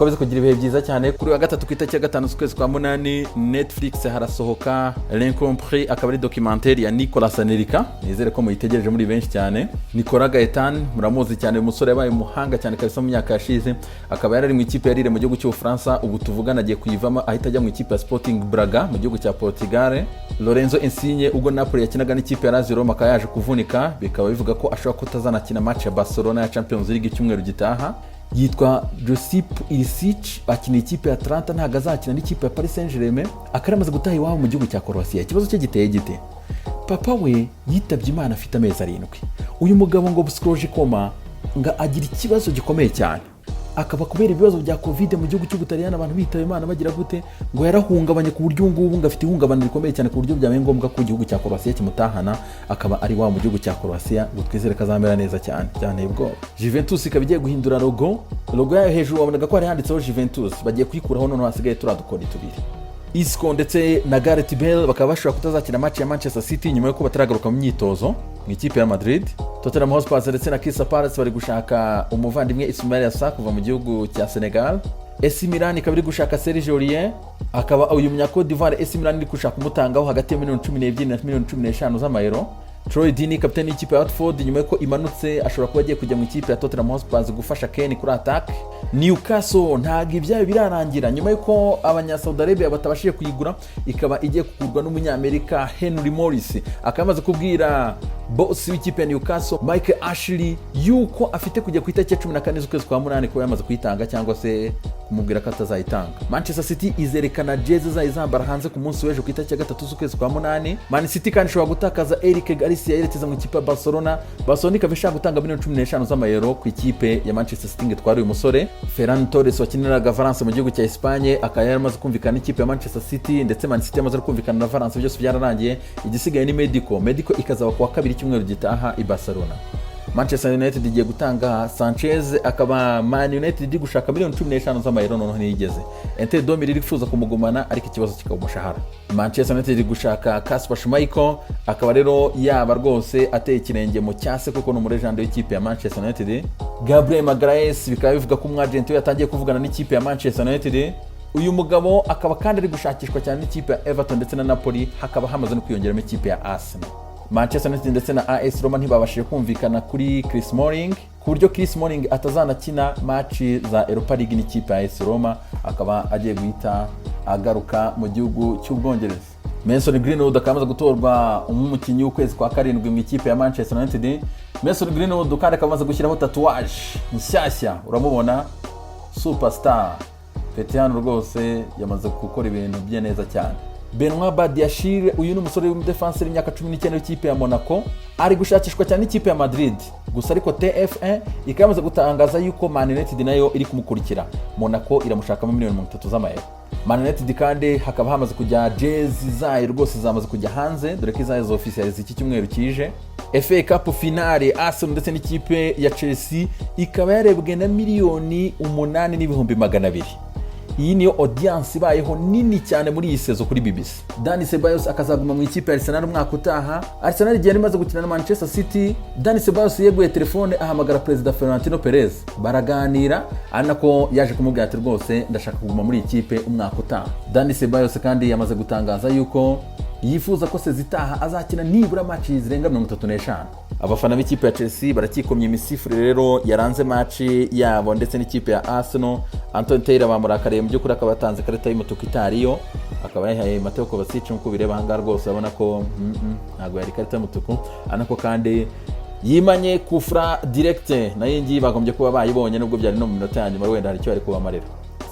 Mukomeze kugira ibihe byiza cyane. Kuri wa gatatu, ku itariki ya 5 z'ukwezi kwa 8, Netflix harasohoka L'Incompris, akaba ari documentaire ya Nicolas Anelka. Nizere ko muyitegereje muri benshi cyane. Nicolas Gaetan muramuzi cyane, uyu musore yabaye umuhanga cyane kabisa mu myaka yashize, akaba yarari mu ikipe ya Lille mu gihugu cy'Ubufaransa. Ubu tuvugana agiye kuyivamo, ahita ajya mu ikipe ya Sporting Braga mu gihugu cya Portugal. Lorenzo Insigne, ubwo Napoli yakinaga n'ikipe ya Lazio Roma, akaba yaje kuvunika, bikaba bivuga ko ashobora kutazanakina match ya Barcelona ya Champions League icyumweru gitaha. Yitwa Josip Ilicic, akina ikipe ya Atalanta, ntabwo azakina n'ikipe ya Paris Saint-Germain. Akaba yamaze gutaha iwabo mu gihugu cya Croatia. Ikibazo cye giteye gite? Papa we yitabye Imana afite amezi 7. Uyu mugabo ngo psychologiquement ngo agira ikibazo gikomeye cyane, akaba kubera ibibazo bya Covid mu gihugu cy'Ubutaliyani, abantu bitaba Imana bagira gute, ngo yarahungabanye ku buryo ubu ngubu ngo afite ihungabana rikomeye cyane, ku buryo byabaye ngombwa ko igihugu cya Croatia kimutahana, akaba ari iwabo mu gihugu cya Croatia. Ngo twizere ko azamera neza cyane. Byanteye ubwoba. Juventus ikaba igiye guhindura logo. Logo yayo hejuru wabonaga ko hari handitseho Juventus, bagiye kuyikuraho, noneho hasigaye turiya dukoni tubiri. Isco ndetse na Gareth Bale bakaba bashobora kutazakina match ya Manchester City nyuma y'uko bataragaruka mu myitozo mu ikipe ya Madrid. Tottenham Hotspur ndetse na Crystal Palace bari gushaka umuvandimwe Ismaila Sarr kuva mu gihugu cya Senegal. AC Milan ikaba iri gushaka Serge Aurier, akaba uyu munya Cote d'Ivoire AC Milan iri gushaka kumutangaho hagati ya miliyoni 12 na miliyoni 15 z'amayero. Troy Deeney, kapiteni w'ikipe ya Watford, nyuma y'uko imanutse ashobora kuba agiye kujya mu ikipe ya Tottenham Hotspur gufasha Kane kuri attack. Newcastle ntabwo ibyayo birarangira, nyuma y'uko abanya Saudi Arabia batabashije kuyigura, ikaba igiye kugurwa n'umunyamerika Henry Morris, akaba amaze kubwira boss w'ikipe ya Newcastle, Mike Ashley, yuko afite kujya ku itariki ya 14 z'ukwezi kwa 8 kuba yamaze kuyitanga cyangwa se kumubwira ko atazayitanga. Manchester City izerekana jezi zayo izambara hanze ku munsi w'ejo ku itariki ya 3 z'ukwezi kwa 8. Man City kandi ishobora gutakaza Eric Garcia yerekeza mu ikipe ya Barcelona. Barcelona ikaba ishaka gutanga miliyoni 15 z'amayero ku ikipe ya Manchester City ngo itware uyu musore. Ferran Torres wakiniraga Valence mu gihugu cya Espagne akaba yaramaze kumvikana n'ikipe ya Manchester City, ndetse Man City yamaze kumvikana na Valence, byose byararangiye, igisigaye ni medical. Medical ikazaba ku wa kabiri cyumweru gitaha i Barcelona. Manchester United igiye gutanga Sanchez, akaba Man United iri gushaka miliyoni 15 z'amayero, noneho ntiyigeze. Inter de Milan irifuza kumugumana, ariko ikibazo kikaba umushahara. Manchester United iri gushaka Kasper Schmeichel, akaba rero yaba rwose ateye ikirenge mu cyase kuko ni umu légende w'ikipe ya Manchester United. Gabriel Magalhaes bikaba bivuga ko umwagenti we yatangiye kuvugana n'ikipe ya Manchester United. Uyu mugabo akaba kandi ari gushakishwa cyane n'ikipe ya Everton ndetse na Napoli, hakaba hamaze no kwiyongeramo ikipe ya Arsenal. Manchester United ndetse na AS Roma ntibabashije kumvikana kuri Chris Smalling, ku buryo Chris Smalling atazanakina match za Europa League n'ikipe ya AS Roma, akaba agiye guhita agaruka mu gihugu cy'Ubwongereza. Mason Greenwood akaba amaze gutorwa nk'umukinnyi w'ukwezi kwa 7 mu ikipe ya Manchester United. Mason Greenwood kandi akaba amaze gushyiraho tatouage nshyashya, uramubona, superstar Fetiano rwose yamaze gukora ibintu bye neza cyane. Benoit Badiashile, uyu ni umusore w'umudefanseri w'imyaka 19 w'ikipe ya Monaco, ari gushakishwa cyane n'ikipe ya Madrid gusa, ariko TF1 ikaba yamaze gutangaza yuko Man United nayo iri kumukurikira. Monaco iramushakamo miliyoni 30 z'amayero. Man United kandi hakaba hamaze kujya jezi zayo, rwose zamaze kujya hanze, dore ko izayo za official iki cyumweru kije. FA Cup finale, Arsenal ndetse n'ikipe ya Chelsea, ikaba yarebwe na 8,200,000. Iyi niyo audience ibayeho nini cyane muri iyi saison kuri BBC. Dani Ceballos akazaguma mu ikipe ya Arsenal umwaka utaha. Arsenal igihe imaze gukina na Manchester City, Dani Ceballos yeguye telefone ahamagara Perezida Florentino Perez, baraganira, ari nako yaje kumubwira ati: "Rwose ndashaka kuguma muri iyi kipe umwaka utaha." Dani Ceballos kandi yamaze gutangaza yuko yifuza ko saison itaha azakina nibura match zirenga 35. Abafana b'ikipe ya Chelsea baracyikomye imisifurire rero yaranze match yabo ndetse n'ikipe ya Arsenal. Anthony Taylor bamurakariye mu by'ukuri, akaba yatanze ikarita y'umutuku itariyo, akaba yayihaye Mateo Kovacic. Nk'uko ubireba ahangaha rwose, urabona ko ntabwo yari ikarita y'umutuku, ariko kandi yimanye kufra directe, nayo iyi ngiyi bagombye kuba bayibonye, nubwo byari no mu minota ya nyuma, wenda hari icyo bari kubamarira.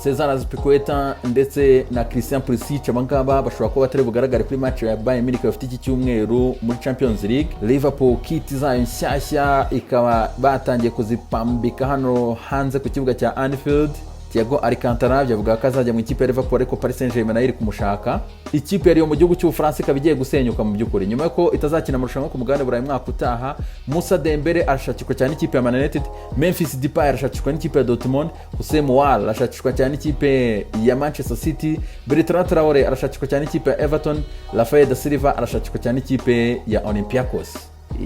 Cesar Azpilicueta ndetse na Christian Pulisic, aba ngaba bashobora kuba batari bugaragare kuri match ya Bayern Munich bafite iki cyumweru muri Champions League. Liverpool kit zayo nshyashya ikaba batangiye kuzipambika hano hanze ku kibuga cya Anfield. Thiago Alcantara byavuga ko azajya mu ikipe ya Liverpool, ariko Paris Saint-Germain nayo iri kumushaka. Ikipe ya Lyon mu gihugu cy'Ubufaransa ikaba igiye gusenyuka mu by'ukuri nyuma y'uko itazakina amarushanwa ku mugabane Burayi mwaka utaha. Moussa Dembele arashakishwa cyane n'ikipe ya Man United, Memphis Depay arashakishwa n'ikipe ya Dortmund, Houssem Aouar arashakishwa cyane n'ikipe ya Manchester City, Bertrand Traore arashakishwa cyane n'ikipe ya Everton, Rafael da Silva arashakishwa cyane n'ikipe ya Olympiacos.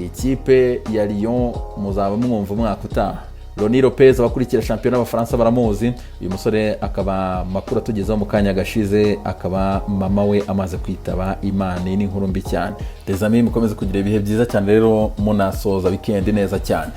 Ikipe ya Lyon muzaba mwumva umwaka utaha. Rony Lopez, abakurikira shampiyona y'Abafaransa baramuzi. Uyu musore akaba makuru atugezeho mu kanya gashize, akaba mama we amaze kwitaba Imana. Iyi ni inkuru mbi cyane. Les amis, mukomeze kugira ibihe byiza cyane rero, munasoza weekend neza cyane.